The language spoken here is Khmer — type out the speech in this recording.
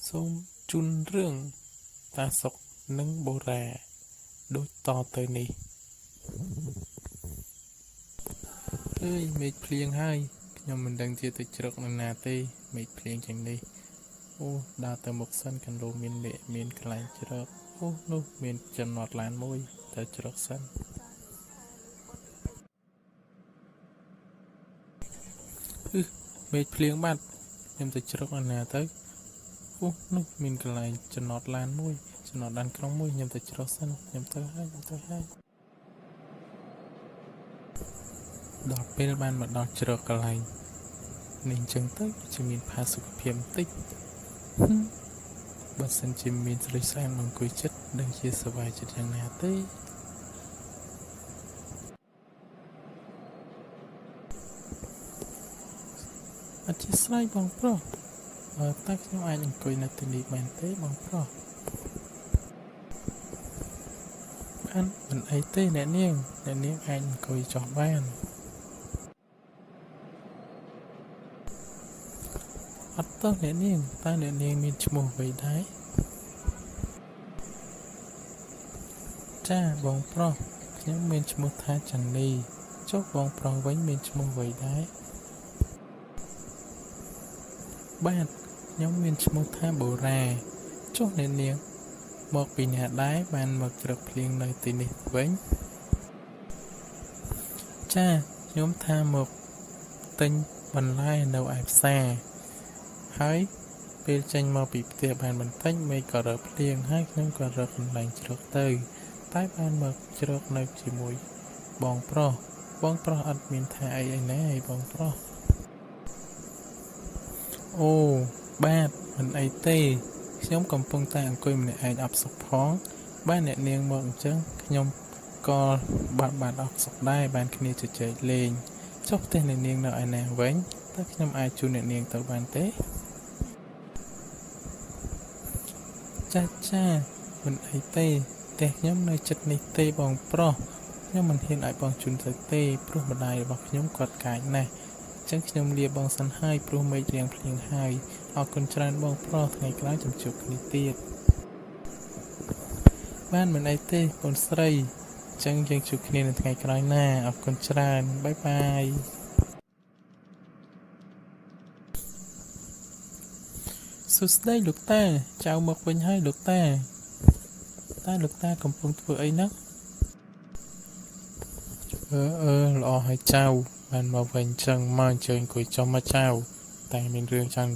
សូមជូនរឿងតាសុកនិងបូរ៉ាដូចតទៅនេះអើយមេឃភ្លៀងហើយខ្ញុំមិនដឹងជាទៅជ្រកនៅណាទេមេឃភ្លៀងជាងនេះអូដើរទៅមុខសិនកន្លោមានលាកមានកន្លែងជ្រកអូនោះមានចំណតឡានមួយទៅជ្រកសិនអឺមេឃភ្លៀងបាត់ខ្ញុំទៅជ្រកនៅណាទៅអូនោះមានកន្លែងចំណតឡានមួយចំណតឡានក្រុងមួយខ្ញុំទៅជ្រកសិនខ្ញុំទៅហើយខ្ញុំទៅហើយដល់ពេលបានមកដល់ជ្រកកន្លែងនេះអញ្ចឹងទៅជាមានផាសុកភាពបន្តិចបើសិនជាមានស្រីស្អាតមកអង្គុយចិត្តដឹងជាសប្បាយចិត្តយ៉ាងណាទេអធិស្ឋានបងប្រុសតើខ្ញុំអាចអង្គុយនៅទីនេះបានទេបងប្រុសបានមិនអីទេអ្នកនាងអ្នកនាងអាចអង្គុយចុះបានអត់ទោសអ្នកនាងតើអ្នកនាងមានឈ្មោះអ្វីដែរចាបងប្រុសខ្ញុំមានឈ្មោះថាចាន់នីចុះបងប្រុសវិញមានឈ្មោះអ្វីដែរបាទខ្ញុំមានឈ្មោះថាបូរ៉ាចុះអ្នកនាងមកពីណាដែរបានមកជ្រកភ្លៀងនៅទីនេះវិញចាខ្ញុំថាមកទិញបន្លែនៅឯផ្សារហើយពេលចេញមកពីផ្ទះបានបន្តិចមេឃក៏រើភ្លៀងហើយខ្ញុំក៏រកកន្លែងជ្រកទៅតែបានមកជ្រកនៅជាមួយបងប្រុសបងប្រុសអត់មានថាអីឯណាឯបងប្រុសអូបាទមិនអីទេខ្ញុំកំពុងតែអង្គុយម្នាក់ឯងអផ្សុកផងបានអ្នកនាងមកអញ្ចឹងខ្ញុំក៏បានអផ្សុកដែរបានគ្នាជជែកលេងចុះផ្ទះអ្នកនាងនៅឯណាវិញតើខ្ញុំអាចជូនអ្នកនាងទៅបានទេចាចាមិនអីទេផ្ទះខ្ញុំនៅជិតនេះទេបងប្រុសខ្ញុំមិនហ៊ានឲ្យបងជូនទៅទេព្រោះម្ដាយរបស់ខ្ញុំគាត់កាចណាស់អញ្ចឹងខ្ញុំលាបងសិនហើយព្រោះមេឃរៀងភ្លៀងហើយអរគុណច្រើនបងប្រុសថ្ងៃក្រោយចាំជួបគ្នាទៀតបានមិនអីទេបងស្រីអញ្ចឹងយើងជួបគ្នានៅថ្ងៃក្រោយណាអរគុណច្រើនបាយបាយសួស្តីលោកតាចៅមកវិញហើយលោកតាតើលោកតាកំពុងធ្វើអីណាអឺល្អហើយចៅបានមកវិញអញ្ចឹងមកអញ្ជើញអង្គុយចុះមកចៅតែមានរឿងចង់